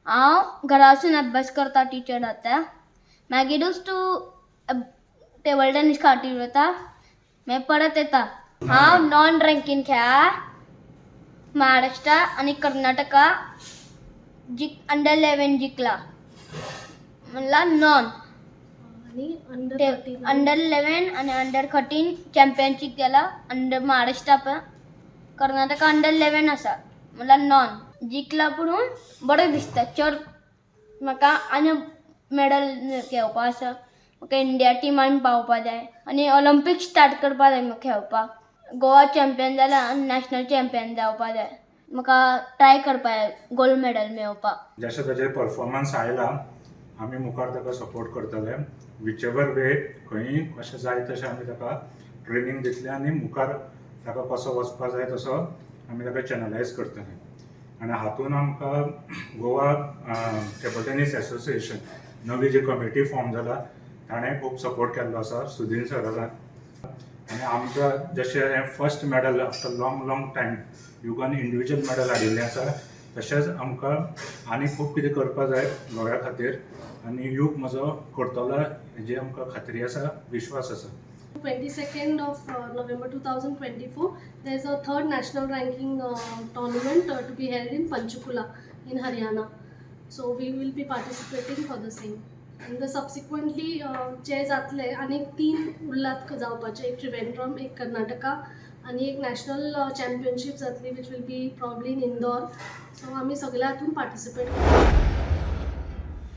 हांव घरा वचून अभ्यास करता टिचर जाता, मागीरूच तूं टेबल टेनीस खातीर वता, मागीर परत येता. हांव नॉन रँकींग खेळा महाराष्ट्रा आनी कर्नाटका जिक अंडर 11 जिखला, म्हणल्यार नॉन. आणि अंडर 13. अंडर 11 आणि अंडर 13 चॅम्पियनशीप गेला अंडर महाराष्ट्रा, पण कर्नाटका अंडर 11 आसा, म्हणल्यार नॉन जिखला. पुणून बरें दिसता चड म्हाका. आनी मेडल घेवपा आसा म्हाका, इंडिया टिमान पावपा जाय आनी ऑलिम्पीक स्टार्ट करपा जाय म्हाका खेळपाक. गोवा चॅम्पियन जाल्यार नॅशनल चॅम्पियन जावपा जाय म्हाका, ट्राय करपा जाय गोल्ड मेडल मेळोवपाक. जशें ताजें परफॉर्मन्स आयला, आमी मुखार ताका सपोर्ट करतले. Which ever वे, खंयी कशें जाय तशें आमी ताका ट्रेनींग दितले आनी मुखार ताका कसो वचपा जाय तसो आमी ताका चॅनलायज करतले. आनी हातून आमकां गोवा टेबल टेनीस एसोसिएशन नवी जी कमिटी फॉर्म जाला, ताणें खूब सपोर्ट केल्लो आसा सुदीन सरान. आनी आमकां जशें हें first medal after long long time युगान individual medal हाडिल्लें आसा, तशेंच आमकां आनी खूब कितें करपा जाय गोव्या खातीर आनी यूग म्हजो करतलो हेजी आमकां खात्री आसा, विश्वास आसा. 22nd of November 2024, there is a third national ranking tournament to be held in Panchkula in Haryana. So we will be participating for the same. And the subsequently जे जातले, आनीक तीन उरलात जावपाचे, एक त्रिवेंद्रम, एक कर्नाटका आनी एक नॅशनल चॅम्पियनशीप जातली, which will be probably in Indore. So आमी सगळे हातून पार्टिसिपेट करतले.